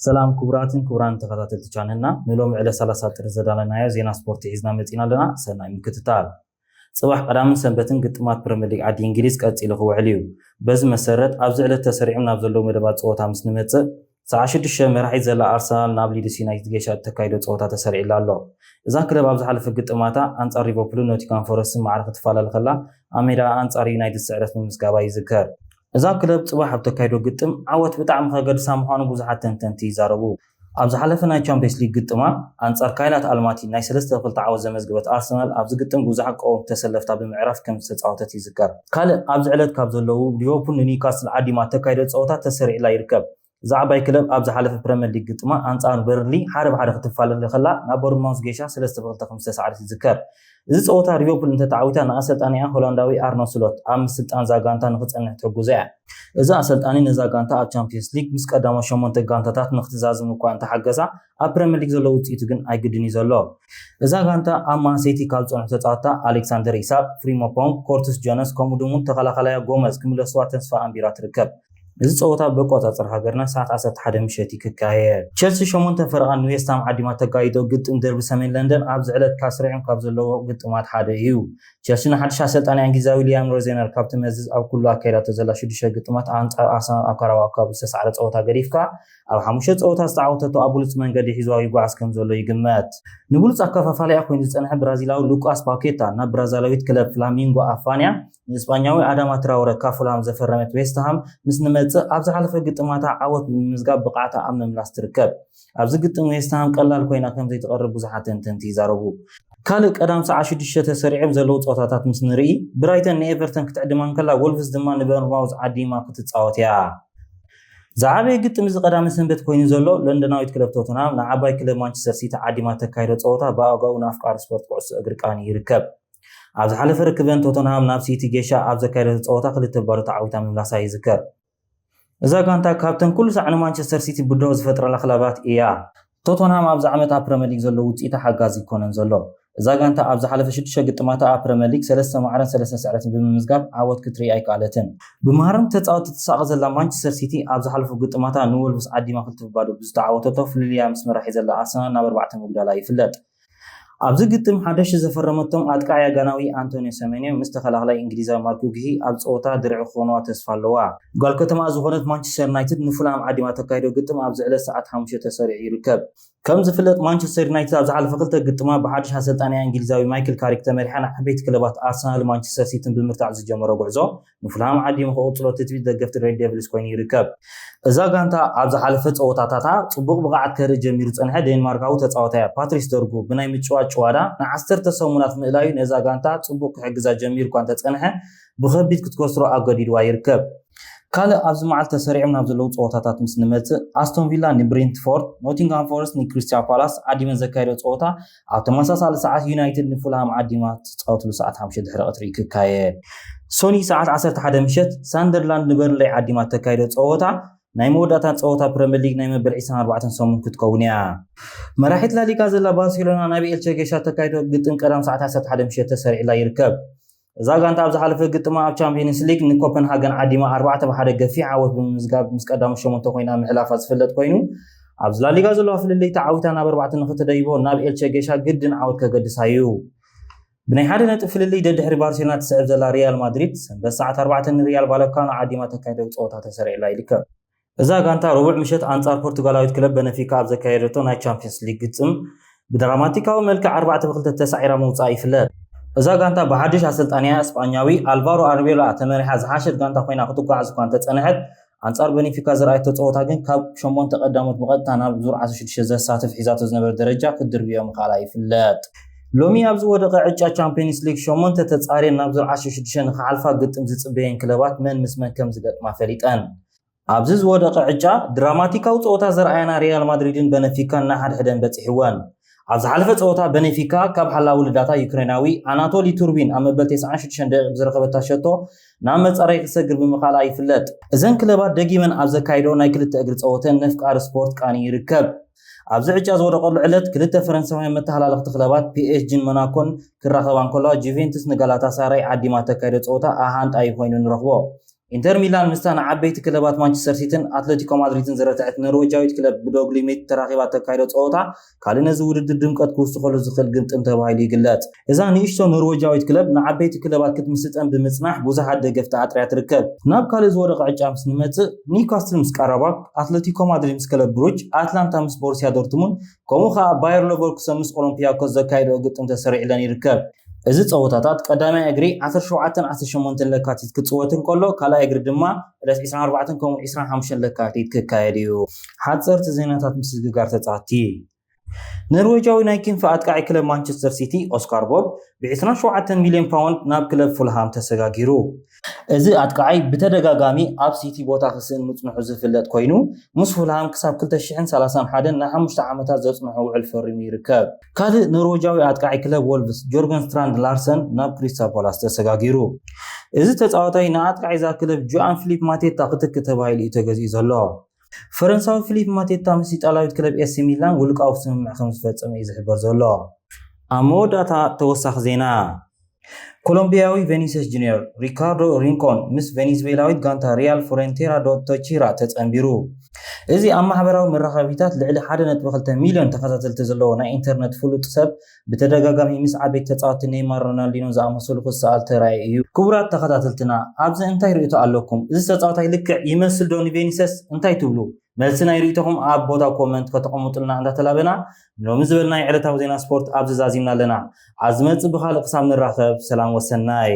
ሰላም ክቡራትን ክቡራን ተኸታተልቲ ቻነልና፣ ንሎሚ ዕለት ሰላሳ ጥሪ ዘዳለናዮ ዜና ስፖርት ሒዝና መጺና ኣለና። ሰናይ ምክትታል። ጽባሕ ቀዳምን ሰንበትን ግጥማት ፕሪምየር ሊግ ዓዲ እንግሊዝ ቀጺሉ ክውዕል እዩ። በዚ መሰረት ኣብዚ ዕለት ተሰሪዖም ናብ ዘለዉ መደባት ጸወታ ምስ ንመጽእ፣ ሰዓት ሽዱሽተ መራሒት ዘላ ኣርሰናል ናብ ሊድስ ዩናይትድ ጌሻ እተካይዶ ጸወታ ተሰሪዕላ ኣሎ። እዛ ክለብ ኣብ ዝሓለፈ ግጥማታ ኣንጻር ሊቨርፑልን ኖቲንግሃም ፎረስትን ማዕረ ክትፈላለ ከላ፣ ኣብ ሜዳ ኣንጻር ዩናይትድ ስዕረት ምምዝጋባ ይዝከር። እዛ ክለብ ጽባሕ ኣብ ተካይዶ ግጥም ዓወት ብጣዕሚ ከገድሳ ምዃኑ ብዙሓት ተንተንቲ ይዛረቡ። ኣብ ዝሓለፈ ናይ ቻምፒየንስ ሊግ ግጥማ ኣንጻር ካይላት ኣልማቲ ናይ ሰለስተ ክልተ ዓወት ዘመዝገበት ኣርሰናል ኣብዚ ግጥም ብዙሓት ቀወምቲ ተሰለፍታ ብምዕራፍ ከም ዝተጻወተት ይዝከር። ካልእ ኣብዚ ዕለት ካብ ዘለዉ ሊቨርፑል ንኒውካስል ዓዲማ እተካይዶ ጸወታ ተሰሪዕላ ይርከብ። እዛ ዓባይ ክለብ ኣብ ዝሓለፈ ፕሪምየር ሊግ ግጥማ ኣንጻር በርንሊ ሓደ ብሓደ ክትፋለለ ከላ ናብ ቦርንማውዝ ጌሻ ሰለስተ ብክልተ ከም ዝተሰዓረት ይዝከር። እዚ ጸወታ ሊቨርፑል እንተተዓዊታ ንኣሰልጣኒኣ ሆላንዳዊ ኣርነ ስሎት ኣብ ምስልጣን እዛ ጋንታ ንኽጸንሕ ትሕግዞ እያ። እዚ ኣሰልጣኒ ነዛ ጋንታ ኣብ ቻምፒየንስ ሊግ ምስ ቀዳሞት ሸሞንተ ጋንታታት ንክትዛዝም እኳ እንተሓገዛ ኣብ ፕሪምየር ሊግ ዘሎ ውጽኢቱ ግን ኣይግድን እዩ ዘሎ። እዛ ጋንታ ኣብ ማንሴቲ ካብ ዝጸንሑ ተጻወትታ ኣሌክሳንደር ኢሳቅ፣ ፍሪሞፖንግ፣ ኮርትስ ጆነስ ከምኡ ድሙን ተኸላኸላያ ጎመዝ ክምለስዋ ተስፋ ኣንቢራ ትርከብ። እዚ ጸወታ ብቆጻጽር ሃገርና ሰዓት ዓሰርተ ሓደ ምሸት እዩ ክካየድ። ቸልሲ ሸሞንተ ፈረቓ ንዌስትሃም ዓዲማ ተጋይዶ ግጥም ደርቢ ሰሜን ለንደን ኣብዚ ዕለት ካብ ስሪዖም ካብ ዘለዎ ግጥማት ሓደ እዩ። ቸልሲ ንሓድሽ ኣሰልጣኒ እንግሊዛዊ ሊያም ሮዜነር ካብቲ መዝዝ ኣብ ኩሉ ኣካይዳቶ ዘላ ሽዱሽተ ግጥማት ኣንጻር ኣርሰናል ኣብ ካራባኦ ካፕ ዝተሳዕረ ጸወታ ገዲፍካ ኣብ ሓሙሽተ ጸወታ ዝተዓወተቶ ኣብ ብሉጽ መንገዲ ሒዝዋ ይጓዓዝ ከም ዘሎ ይግመት። ንብሉጽ ኣከፋፋሊኣ ኮይኑ ዝጸንሐ ብራዚላዊ ሉቃስ ፓኬታ ናብ ብራዚላዊት ክለብ ፍላሚንጎ ኣፋንያ ንእስጳኛዊ ኣዳማ ትራውረ ካብ ፉልሃም ዘፈረመት ዌስትሃም ምስ ንመጽእ ኣብ ዝሓለፈ ግጥማታ ዓወት ብምምዝጋብ ብቕዓታ ኣብ ምምላስ ትርከብ። ኣብዚ ግጥም ዌስትሃም ቀላል ኮይና ከም ዘይትቐርብ ብዙሓት ተንተንቲ ይዛረቡ። ካልእ ቀዳም ሰዓት ሽዱሽተ ተሰሪዖም ዘለዉ ጸወታታት ምስ ንርኢ፣ ብራይተን ንኤቨርተን ክትዕድማ እንከላ፣ ወልቭስ ድማ ንበርንማውዝ ዓዲማ ክትጻወት እያ። ዝዓበየ ግጥም እዚ ቀዳመ ሰንበት ኮይኑ ዘሎ፣ ለንደናዊት ክለብ ቶተንሃም ንዓባይ ክለብ ማንቸስተር ሲቲ ዓዲማ ተካይዶ ጸወታ ብኣጋኡ ንኣፍቃሪ ስፖርት ኩዕሶ እግሪ ቃኒ ይርከብ። ኣብ ዝሓለፈ ርክበን ቶተንሃም ናብ ሲቲ ጌሻ ኣብ ዘካየደቶ ጸወታ ክልተ ባዶ ተዓዊታ ምምላሳ ይዝከር። እዛ ጋንታ ካብተን ኩሉ ሳዕ ንማንቸስተር ሲቲ ብድሆ ዝፈጥረላ ክለባት እያ። ቶተንሃም ኣብዚ ዓመት ኣብ ፕሪምየር ሊግ ዘሎ ውጽኢታ ሓጋዚ ይኮነን ዘሎ። እዛ ጋንታ ኣብ ዝሓለፈ ሽዱሽተ ግጥማታ ኣብ ፕሪምየር ሊግ ሰለስተ ማዕረን ሰለስተ ስዕረትን ብምምዝጋብ ዓወት ክትርኢ ኣይከኣለትን። ብመሃርም ተጻወትቲ ትሳቐ ዘላ ማንቸስተር ሲቲ ኣብ ዝሓለፉ ግጥማታ ንወልቭስ ዓዲማ ክልተ ባዶ ብዝተዓወተቶ ፍልልያ ምስ መራሒ ዘላ ኣርሰናል ናብ ኣርባዕተ ምጉዳላ ይፍለጥ። ኣብዚ ግጥም ሓደሽቲ ዘፈረመቶም ኣጥቃዒ ኣጋናዊ ኣንቶኒዮ ሰሜንዮ ምስ ተኸላኸላይ እንግሊዛዊ ማርኩ ግሂ ኣብ ጸወታ ድርዒ ክኾንዋ ተስፋ ኣለዋ። ጓል ከተማ ዝኾነት ማንቸስተር ዩናይትድ ንፉልሃም ዓዲማ ተካይዶ ግጥም ኣብዚ ዕለት ሰዓት ሓሙሽተ ተሰሪዑ ይርከብ። ከም ዝፍለጥ ማንቸስተር ዩናይትድ ኣብ ዝሓለፈ ክልተ ግጥማ ብሓድሽ ኣሰልጣኒያ እንግሊዛዊ ማይክል ካሪክ ተመሪሓ ንዓበይቲ ክለባት ኣርሰናል ማንቸስተር ሲቲን ብምርታዕ ዝጀመሮ ጉዕዞ ንፉልሃም ዓዲሙ ክቕጽሎ ትጽቢት ደገፍቲ ሬድ ዴቪልስ ኮይኑ ይርከብ። እዛ ጋንታ ኣብ ዝሓለፈ ጸወታታታ ጽቡቕ ብቕዓት ከርኢ ጀሚሩ ዝጸንሐ ዴንማርካዊ ተጻዋታይ ፓትሪስ ደርጉ ብናይ ምጭዋት ጭዋዳ ንዓሰርተ ሰሙናት ምእላዩ ነዛ ጋንታ ጽቡቕ ክሕግዛ ጀሚሩ እኳ እንተጸንሐ ብኸቢድ ክትከስሮ ኣገዲድዋ ይርከብ። ካልእ ኣብዚ መዓልቲ ተሰሪዖም ናብ ዘለዉ ጸወታታት ምስ ንመጽእ ኣስቶን ቪላ ንብሬንትፎርድ፣ ኖቲንግሃም ፎረስት ንክሪስታል ፓላስ ዓዲመን ዘካየዶ ጸወታ ኣብ ተመሳሳሊ ሰዓት ዩናይትድ ንፉልሃም ዓዲማ ትጻወትሉ ሰዓት ሓሙሽተ ድሕሪ ቀትሪ ክካየድ። ሶኒ ሰዓት ዓሰርተ ሓደ ምሸት ሳንደርላንድ ንበርንሌይ ዓዲማ ተካይዶ ጸወታ ናይ መወዳእታ ጸወታ ፕሪምየር ሊግ ናይ መበል ዕስራን ኣርባዕተን ሰሙን ክትከውን እያ። መራሒት ላሊጋ ዘላ ባርሴሎና ናብ ኤልቸ ጌሻ ተካይዶ ግጥም ቀዳም ሰዓት ዓሰርተ ሓደ ምሸት ተሰሪዕላ ይርከብ። እዛ ጋንታ ኣብ ዝሓለፈ ግጥማ ኣብ ቻምፒየንስ ሊግ ንኮፐንሃገን ዓዲማ ኣርባዕተ ብሓደ ገፊሕ ዓወት ብምምዝጋብ ምስ ቀዳሞት ሸሞንተ ኮይና ምሕላፋ ዝፍለጥ ኮይኑ ኣብዚ ላሊጋ ዘለዋ ፍልልይ ተዓዊታ ናብ ኣርባዕተ ንክትደይቦ ናብ ኤልቸ ጌሻ ግድን ዓወት ከገድሳ እዩ። ብናይ ሓደ ነጥቢ ፍልልይ ደድሕሪ ባርሴሎና ትስዕብ ዘላ ሪያል ማድሪድ ሰንበት ሰዓት ኣርባዕተ ንሪያል ቫለካኖ ዓዲማ ተካይዶ ጸወታ ተሰሪዕላ ይርከብ። እዛ ጋንታ ረቡዕ ምሸት ኣንጻር ፖርቱጋላዊት ክለብ በነፊካ ኣብ ዘካየደቶ ናይ ቻምፒየንስ ሊግ ግጥም ብድራማቲካዊ መልክዕ ኣርባዕተ ብክልተ ተሳዒራ ምውጻኣ ይፍለጥ። እዛ ጋንታ ብሓድሽ ኣሰልጣኒያ እስጳኛዊ ኣልቫሮ ኣርቤላ ተመሪሓ ዝሓሸት ጋንታ ኮይና ክትጓዓዝ እኳ እንተጸንሐት ኣንጻር በኒፊካ ዘርኣየቶ ጸወታ ግን ካብ ሸሞንተ ቀዳሞት ብቐጥታ ናብ ዙር ዓሰርተ ሽዱሽተ ዘሳትፍ ሒዛቶ ዝነበረ ደረጃ ክትድርብዮ ምኽኣላ ይፍለጥ። ሎሚ ኣብ ዝወደቐ ዕጫ ቻምፒየንስ ሊግ ሸሞንተ ተጻርየን ናብ ዙር ዓሰርተ ሽዱሽተ ንኽሓልፋ ግጥም ዝጽበየን ክለባት መን ምስ መን ከም ዝገጥማ ፈሊጠን። ኣብዚ ዝወደቐ ዕጫ ድራማቲካዊ ጸወታ ዘርኣያና ሪያል ማድሪድን በነፊካን ንሓድሕደን በጺሕወን። ኣብ ዝሓለፈ ጸወታ በኔፊካ ካብ ሓላዊ ልዳታ ዩክሬናዊ ኣናቶሊ ቱርቢን ኣብ መበል ተስዓን ሽዱሽተን ደቂቕ ብዝረኸበታ ሸቶ ናብ መጻረይ ክሰግር ብምኽኣላ ይፍለጥ። እዘን ክለባት ደጊመን ኣብ ዘካይዶ ናይ ክልተ እግሪ ጸወተን ነፍቃሪ ስፖርት ቃኒ ይርከብ። ኣብዚ ዕጫ ዝወደቐሉ ዕለት ክልተ ፈረንሳውያን መተሃላለኽቲ ክለባት ፒኤስጂን ሞናኮን ክራኸባ እንከለዋ ጁቬንቱስ ንጋላታሳራይ ዓዲማ ተካይዶ ጸወታ ኣሃንጣዩ ኮይኑ ንረኽቦ። ኢንተር ሚላን ምስታ ንዓበይቲ ክለባት ማንቸስተር ሲቲን ኣትለቲኮ ማድሪድን ዝረትዐት ኖርዌጃዊት ክለብ ብዶግሊ ሚት ተራኺባ ተካይዶ ጸወታ ካልእ ነዚ ውድድር ድምቀት ክውስኸሉ ዝኽእል ግጥም ተባሂሉ ይግለጽ። እዛ ንእሽቶ ኖርዌጃዊት ክለብ ንዓበይቲ ክለባት ክትምስጠን ብምጽናሕ ብዙሓት ደገፍቲ ኣጥርያ ትርከብ። ናብ ካልእ ዝወደቐ ዕጫ ምስ ንመጽእ፣ ኒውካስትል ምስ ቃራባክ፣ ኣትለቲኮ ማድሪድ ምስ ክለብ ብሩጅ፣ ኣትላንታ ምስ ቦሩሲያ ዶርትሙንድ፣ ከምኡ ከኣ ባየር ሌቨርኩሰን ምስ ኦሎምፒያኮስ ዘካየድኦ ግጥም ተሰሪዕለን ይርከብ። እዚ ጸወታታት ቀዳማይ እግሪ ዓሰርተ ሸውዓተን ዓሰርተ ሸሞንተን ለካቲት ክጽወት እንከሎ፣ ካልኣይ እግሪ ድማ ዕለት ዕስራን ኣርባዕተን ከምኡ ዕስራን ሓሙሽተን ለካቲት ክካየድ እዩ። ሓጸርቲ ዜናታት ምስግጋር ተጻቲ። ኖርዌጃዊ ናይ ክንፊ ኣጥቃዒ ክለብ ማንቸስተር ሲቲ ኦስካር ቦብ ብ ዕስራን ሸውዓተን ሚልዮን ፓውንድ ናብ ክለብ ፉልሃም ተሰጋጊሩ። እዚ ኣጥቃዓይ ብተደጋጋሚ ኣብ ሲቲ ቦታ ክስእን ምጽንሑ ዝፍለጥ ኮይኑ፣ ምስ ፉልሃም ክሳብ ክልተ ሽሕን ሰላሳን ሓደን ንሓሙሽተ ዓመታት ዘጽንሖ ውዕል ፈሪሙ ይርከብ። ካልእ ኖርዌጃዊ ኣጥቃዒ ክለብ ወልቭስ ጆርገን ስትራንድ ላርሰን ናብ ክሪስታል ፓላስ ተሰጋጊሩ። እዚ ተጻዋታይ ንኣጥቃዒ እዛ ክለብ ጆኣን ፊሊፕ ማቴታ ክትክ ተባሂሉ እዩ ተገዚኡ ዘሎ። ፈረንሳዊ ፊሊፕ ማቴታ ምስ ኢጣልያዊት ክለብ ኤሲ ሚላን ውልቃዊ ስምምዕ ከም ዝፈጸመ እዩ ዝሕበር ዘሎ። ኣብ መወዳእታ ተወሳኺ ዜና። ኮሎምቢያዊ ቬኒሲየስ ጁኒየር ሪካርዶ ሪንኮን ምስ ቬኔዙዌላዊት ጋንታ ሪያል ፍሮንቴራ ዶ ቶቺራ ተጸንቢሩ። እዚ ኣብ ማሕበራዊ መራኸቢታት ልዕሊ ሓደ ነጥቢ ክልተ ሚልዮን ተኸታተልቲ ዘለዎ ናይ ኢንተርነት ፍሉጥ ሰብ ብተደጋጋሚ ምስ ዓበይቲ ተጻወትቲ ኔይማር ሮናልዲኖ ዝኣመሰሉ ክሰኣል ተራእዩ እዩ። ክቡራት ተኸታተልትና፣ ኣብዚ እንታይ ርእይቶ ኣለኩም? እዚ ተጻዋታይ ልክዕ ይመስል ዶ ንቬኒሲየስ? እንታይ ትብሉ? መልሲ ናይ ርእይቶኹም ኣብ ቦታ ኮመንት ከተቐምጡልና እንዳተላበና፣ ሎሚ ዝበልናይ ዕለታዊ ዜና ስፖርት ኣብዚ ዛዚምና ኣለና። ኣብ ዝመጽእ ብኻልእ ክሳብ ንራኸብ፣ ሰላም ወሰናይ።